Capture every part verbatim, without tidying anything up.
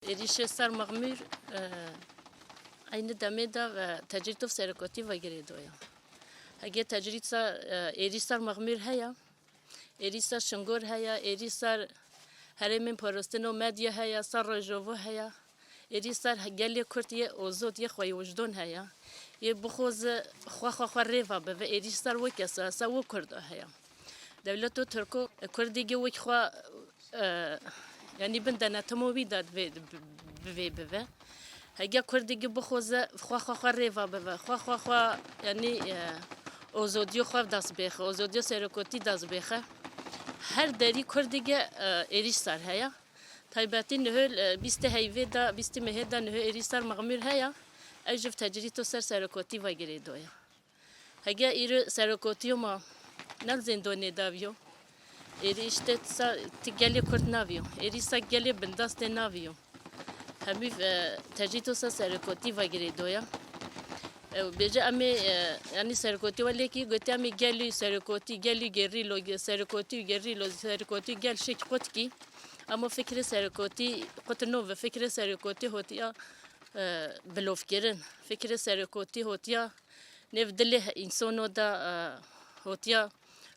Êrîşê ser Mexmûr, e, eynî demê de ve tecrîd û serokotî ve girêdoya. Hege tecrîd ser, e, êrîş ser Mexmûr heye, êrîş ser Şingor heye, êrîş ser herêmên parastin û medya heye, ser Rojava heye, êrîş ser gelê Kurd yê ozod yê xweyî wijdan heye. Yê bixwaze xwe xwe xwe rê ve bive, êrîş ser wê kesa, ser wê Kurda heye. Dewleto Tirko Kurdî gi wek xwe, e, yanî bin denetimo wî de divê, bi, bi vê bive. Hege Kurdî gi bixwaze xwe xwe xwe rê ve bive, xwe xwe xwe, yanî, e, ozodiyo xwe dest bêxe, ozodiyo serokotî dest bêxe. Her derî Kurdî gi, e, êrîş ser heye. Taybetî niho, e, bîstê heyvê de, bîstê mehê de niho êrîş ser Mexmûr heye. Ew jî tecrîd û ser serokotî ve girêdoya. Hege îro serokotiyo ma ne li zindonê daviyo. Êrî îşte sa ti gelê Kurd naviyo. Êrî sa gelê bindestê naviyo. Hemî, e, tecrîd û sa serokotî ve girêdoya. Ew bêje em ê, e, yanî serokotî welekî gotiya em ê gelî serokotî, gelî gerîlo, ge-, serokotî û gerîlo, serokotî gel şek qutkî. Ama fikrê serokotî qutino ve fikrê serokotî hotiya, e, bilovkirin. Fikrê serokotî hotiya nêv dilê he-, însono de, e, hotiya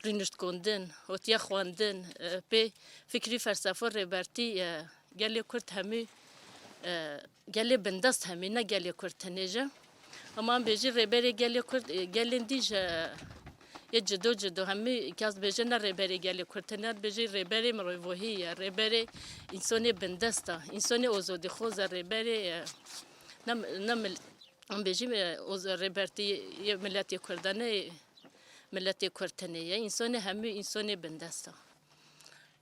rûniştkondin, hotiya xwendin, e, pê fikrî felsefo rêbertî, e, gelê Kurd hemî, e, gelê bindest hemî, ne gelê Kurd tenê ji. Ama em bêjî rêberê gelê Kurd, e, gelên dî ji, e, yê cido cido hemî kes bêje ne rêberê gelê Kurd tenê, bêjî rêberê mirovohî ye, rêberê însonê bindest e, însonê ozodîxoz e, rêberê, e, ne, ne mil-, Em bêjî, e, oz-, rêbertî yê miletê Kurd e, ne miletê Kurd tenê ye. Însonê hemû însonê bindest e.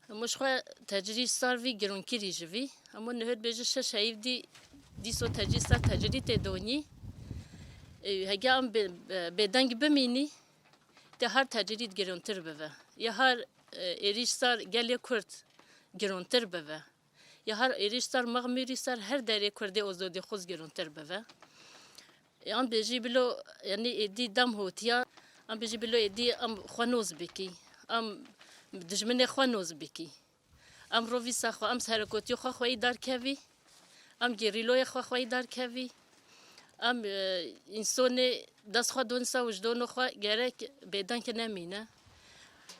Hemû ji xwe tecrîd sar vî gironkirî ji vî. Hemû niho dibêje şeş heyv dî, dîso tecrîd sar tecrîd tê donî. E, hege em bê-, e, bêdeng bimînî, tê her tecrîd girontir bive. Ya her, e, êrîş sar gelê Kurd girontir bive. Ya her êrîş ser Mexmûrî ser her derê Kurdê ozodîxoz girontir bive. Em bêjî bilo, yanî êdî dem hotiya, em bêjî bilo êdî em xwe noz bikî. Em dijminê xwe noz bikî. Em rovîsa xwe, em serokotiyo xwe xweyî derkevî. Em gerîloyê xwe xweyî derkevî. Em, e, însonê dest xwe don ser wijdono xwe gerek bêdeng nemîne.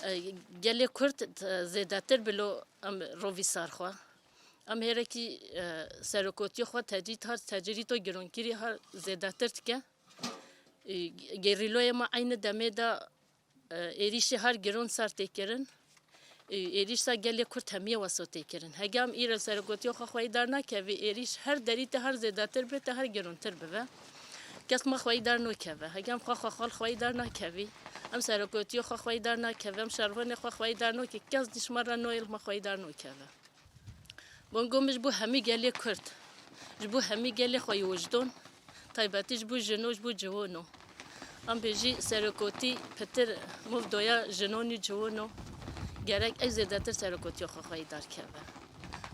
E, gelê Kurd, e, zêdetir bilo em rovî ser xwe. Em hêrekî, e, serokotiyo xwe tecrîd har, tecrîdo gironkirî har zêdetir dike. E, gerîloyê me eynî demê de, e, êrîşê har giron ser tê kirin. E, êrîş ser gelê Kurd hemiye weso tê kirin. Hege em îro serokotiyo xwe xweyî dar nakevî, êrîş her derî te har zêdetir be, te har girontir bibe. Kes me xweyî dar nokeve. Hege em xwe xwe xal xweyî dar nakevî, em serokotiyo xwe xweyî dar nakeve, em şervanê xwe xweyî dar noke, kes dî ji me re noyê li me xweyî dar nokeve. Bongo min ji bo hemî gelê Kurd, ji bo hemî gelê xweyî wijdon, taybetî ji bo jino, ji bo ciwano. Em bêjî serokotî pitir mov doya jinon û ciwano. Gerek ew zêdetir serokotiya xwe xweyî dar keve.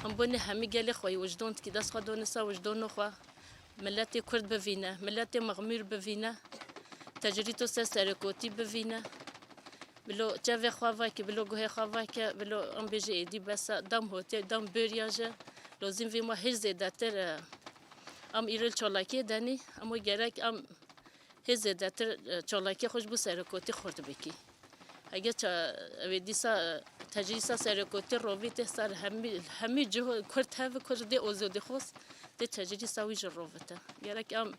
Em bonê hemî gelê xweyî wijdon dikî, dest xwe donê ser wijdona xwe. Miletê Kurd bivîne, miletê Mexmûr bivîne, tecrîd û ser serekotî bivîne. Bilo çavê xwe veke, bilo guhê xwe veke, bilo em bêjî êdî bes e, dem hotiye, dem bêriya jî. Lozim vê ma hêj zêdetir, e, em îro li çalakiyê de nî, em gerek em hê zêdetir, e, çalakiyê xwe ji bo serekotî xurt bikî. Hege ça-, ew ê dîsa, e, tecrîsa serekotî rovî tê ser hemî, hemî cih Kurd hev, Kurdê ozodîxoz tê tecrîsa wî jî rovite. Gerek em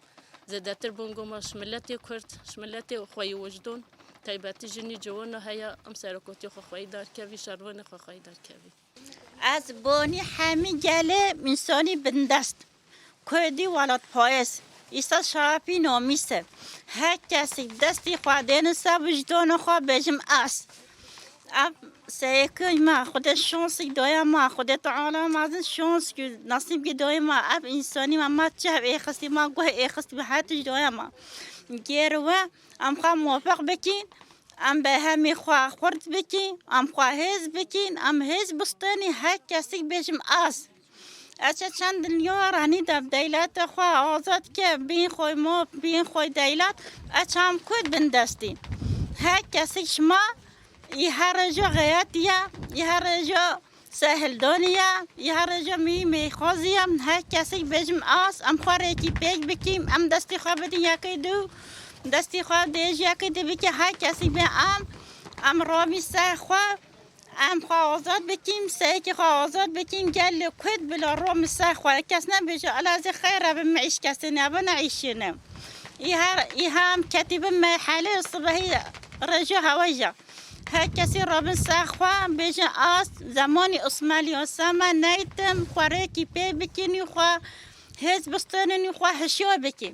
zêdetir bongoma ji miletê Kurd, ji miletê xweyî wijdon, taybetî jinî ciwano heye, em serekotî xwe xweyî dar kevî, şervanê xwe xweyî dar kevî. Ez bonî hemî gelê însanî bindest. Kurdî welatparêz. Îsa şerefî namîs e. Her kesî destî xwe dêne ser wijdona xwe bêjim ez. Ev serokê me, Xwedê şansî daye me, Xwedê Teala mezin şans kir, nesîb kir daye me. Ev însanî me, me çev êxistî, me guh êxistî, her tişt daye me. Gêr we, em xwe muwefiq bikîn, em berhemê xwe xurt bikîn, em xwe hêz bikîn, em hêz bistênî, her kesî bêjim ez. Ez çend dinya renî de, deyleta xwe azad ke, bîn xwe maf, bîn xwe deylet, ez çam Kurd bindestî. Her kesî şima, î her jo xeyetiye, î her jo Sehildonî ye, îha reja mî mêxwazî ye, her kesek bêjim as, em xwe rêkî pêk bikîm, em destî xwe bidin yekê dû, destî xwe dêj yekê dê bike, her kesek bê em, em ramî ser xwe, em xwe azad bikîm, seyekî xwe azad bikîm, gel li kut bila ramî ser xwe, kes nebêje, ela ez ê xeyr e bi me îş kesê ne, bi ne îşê ne. Îha, îha em ketî bi merhelê sibehî reja hewe ye. Her kesî rabin ser xwe, bêjin as, zemanî Osmanlî Osama neytin, xwe rêkî pê bikînî xwe, hêz bistênî xwe hişyar bikî.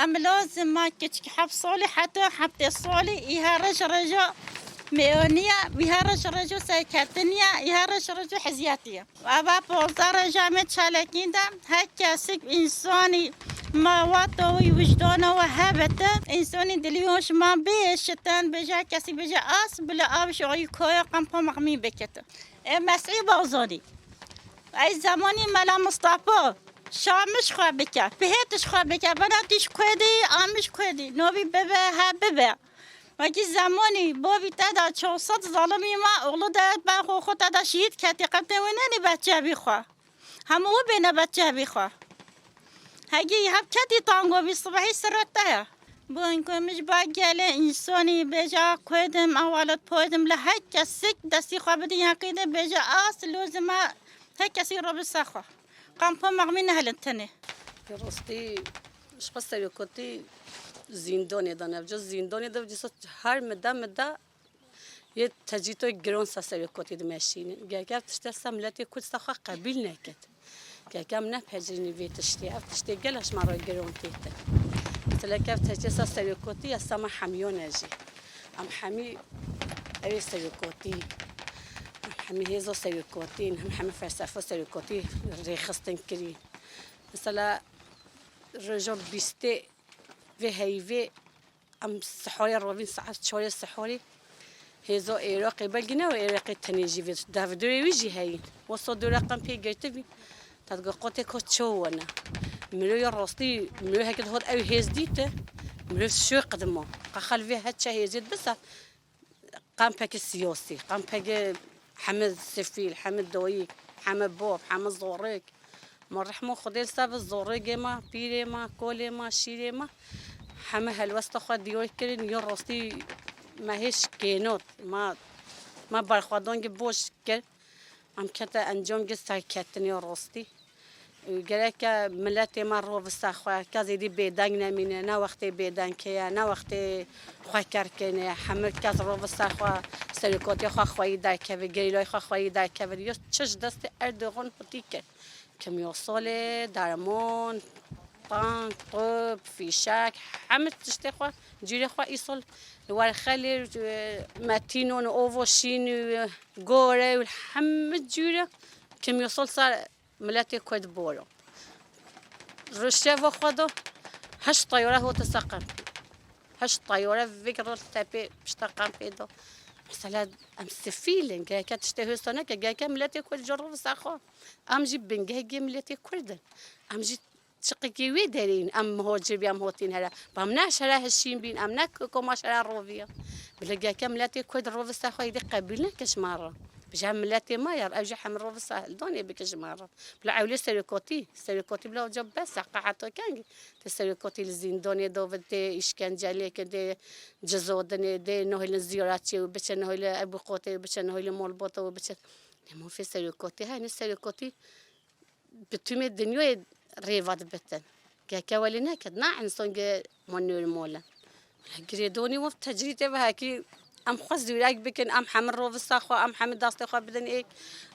Em lazim ma kiçik heft salî heta heftê salî, îha reş rejo mêyoniye, îha reş rejo serketiniye, îha reş rejo hiziyetiye. Eva ponzdeh reja me çalekîn de her kesik însonî mawata wî wijdana we hebite, însonî dilî wan şima bêşitin, bêje her kesik bêje as, bila av ji ayî koya qempa mexmî bikete. Ê Mesî Bazanî. Ey zemanî Mela Mustafa. Şamiş xwe bike, pihêtiş xwe bike, bena tîş Kurdî, amiş Kurdî, novî bibe, he bibe. Wekî zemanî bavî te de çar sed zalimî me, oxlu de ben xwe xwe te de şehîd ketî, qetê wê nenî be çevî xwe. Hemû wê bêne be çevî xwe. Hegî hev ketî tango bî sibehî sirete ye. Bo in ku min ji ba gelê însonî bêje a Kurdim, a welat Kurdim, li her kesik destî xwe bidin yekê de bêje as, lozim e her kesî re bi ser xwe. Qampa mexmî nehilin tenê. Bi rastî ji xwe serokotî zîndanê de ne. Ji zîndanê de dîsa her mide mide yê tecrîtoyê giran ser serokotî dimeşînin. Gerek ev tiştê ser miletê Kurd ser xwe qebîl neket. Gerek em nepejirînî vê tiştê. Ev tiştê gelek ji me re giran tête. Mesela ke ev tecrî ser serokotî ya ser me hemiyan e jî. Em hemî ew ê serokotî, em hemî hêza serokotî, em hemî felsefa serokotî rêxistin kirî. Mesela roja bîstê vê heyvê em siharê rovîn saet çarê siharê hêza Êraqê, belkî ne Êraqê tenê jî vê devdorê wî jî heyîn. Wesa dora qem pê girtibî. Te digot qotê ka çawa ne. Mirov ya rastî, mirov heke dihat ew hêz dîte, mirov şoy qidima. Qexel vê her çi hêzê dibise, qempeke siyasî, qempeke heme sifîl, heme dayik, heme bav, heme zarok. Ma rehma Xwedê li ser bi zarokê me, pîrê me, kolê me, şîrê me. Heme helwesta xwe diyar kirin, ya rastî me hêj kênot. Me, me berxwedangê baş kir. Em kete encamgê serketinê ya rastî. Gereke miletê me rovise xwe, kes êdî bêdeng nemîne, ne wextê bêdeng heye, ne wextê xwekerkirine, hemû kes rovise xwe, serokatiya xwe xweyî derkeve, gerîlayê xwe xweyî derkeve. Ya çi ji destê Erdogan hatî kir. Kimyasalê, derman, tank, top, fîşek, hemû tiştê xwe, cûrê xwe îsal li Werxelê, Metînon, Ovo Şîn, Gore û hemû cûre kimyasal ser miletê Kurd boro. Ruşeva xwe da heşt teyare hote ser qempê. Heşt teyare vekirî tepê pişta qempê da. Mesela em sifîl in, gereke tiştê hêsa neke, gereke miletê Kurd ji ro ser xwe. Em jî bingehgê miletê Kurd in. Em jî çiqikî wê derê in, em muhacir bî, em hatîn here. Ba em ne ji here hişîn bîn, em ne koma ji here roviya. Bila gereke miletê Kurd rovise xwe êdî qebîl neke ji me re. Bi ji hev miletê me ye, ew jî hemî rovise hildanê bike ji me re. Bila ewlê serokatî, serokatî bila ca bes e, qeheta kengî. Tê serokatî li zîndanê de ve, tê îşkencelê ke, tê cizodinê, tê nahêlin ziyaretçiyê û biçe, nahêlin ew bi qotê û biçe, nahêlin malbata û biçe. Lê mafê serokatî hene, serokatî bi tûmê dinyayê rêva dibitin. Keke welê neket, na insangê ma normal e. Girêdonî weft tecrîdê ve hekî em xwe zûrek bikin, em hemî rovisa xwe, em hemî dastê xwe bidin êk,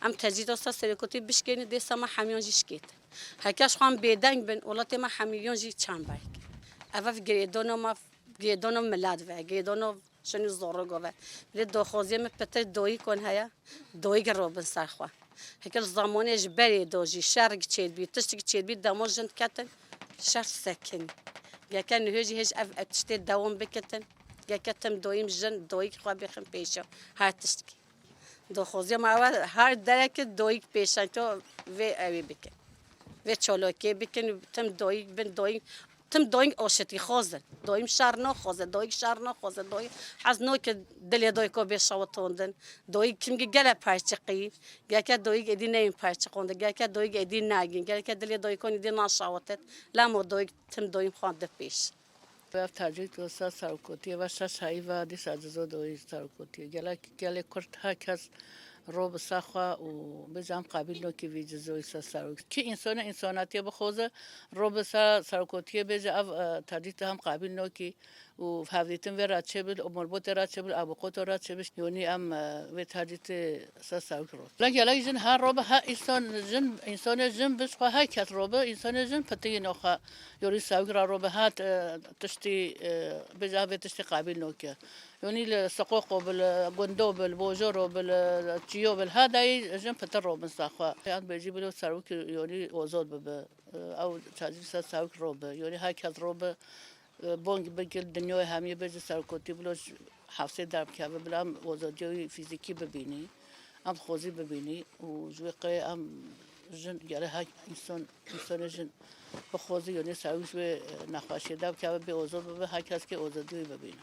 em tecrîda ser serokotî bişkênin, dê sema hemiyan jî şikêtin. Heke ji xwe em bêdeng bin, welatê me hemiyan jî çember kir. Ev ev girêdona me, girêdona milet ve, girêdona şinî zorogo ve. Lê daxwaziyê min pitir doyî kon heye, doyî girobin ser xwe. Heke li zamanê ji berê de jî şer çêdibî, tiştik çêdibî, dema jin diketin, şer sekinî. Geke niho jî hêj ev, ev tiştê dewam bikitin. Geke tim doyîm jin, doyîk xwe bixin pêşa. Her tiştikî. Daxwaziya me ew e, her dereke doyîk pêşanto vê ewê bikin. Vê çalakiyê bikin, tim doyîk bin, doyîk Tim doyî oşetî xozin. Doyî şer naxoze, doyî şer naxoze, doyî hez noke dilê doyî ko bê şewitondin. Doyî kimkî gele perçiqî, geke doyî êdî neyên perçiqondin, geke doyî êdî negîn, geke dilê doyî kon êdî naşewitit. Lemo doyî tim doyî xwan di pêş. Ev tecrîd wisa serokotiyê ve şeş heyî ve dîsa cizo doyî serokotiyê. Gelek, gelê Kurd her kes ro bi ser xwe û bêje em qebîl nokî vî cizoyî ser serok. Kî însonê însonetiyê bixoze, ro bi ser serokotiyê bêje ev, e, tecrîd hem qebîl nokî û hevdîtin vê re çêbin, û morbotê re çêbin, û abûqoto re çêbin. Yonî em, e, vê tecrîdê ser serok ro. Lê gelek jin her ro bi, her înson jin, însonê jin bi ji xwe her kes ro bi, însonê jin pitiyî noxe. Yonî serok re ro bi her, e, tiştî, e, bêje ev vê tiştî qebîl noke. Yonî li Siqoqo bi, li Gundo bi, li Bojoro bi, li Çiyo bi, li her dayî jin pitir robin ser xwe. Yan bêjî bilo serwikî yonî ozod bibe. Ew tecrîd ser serwik robe. Yonî her kes robe, bong bigil dinyayê hemiyê bêje serokotî bilo ji hefsê derbikeve, bila em ozodiyê wî fîzîkî bibînî. Em xozî bibînî û ji wê qê em jin gere her însan, însanê jin bixoze yonî serwik ji wê nexweşiyê derbikeve, bê ozod bibe, her kes kê ozodiyê wî bibîne.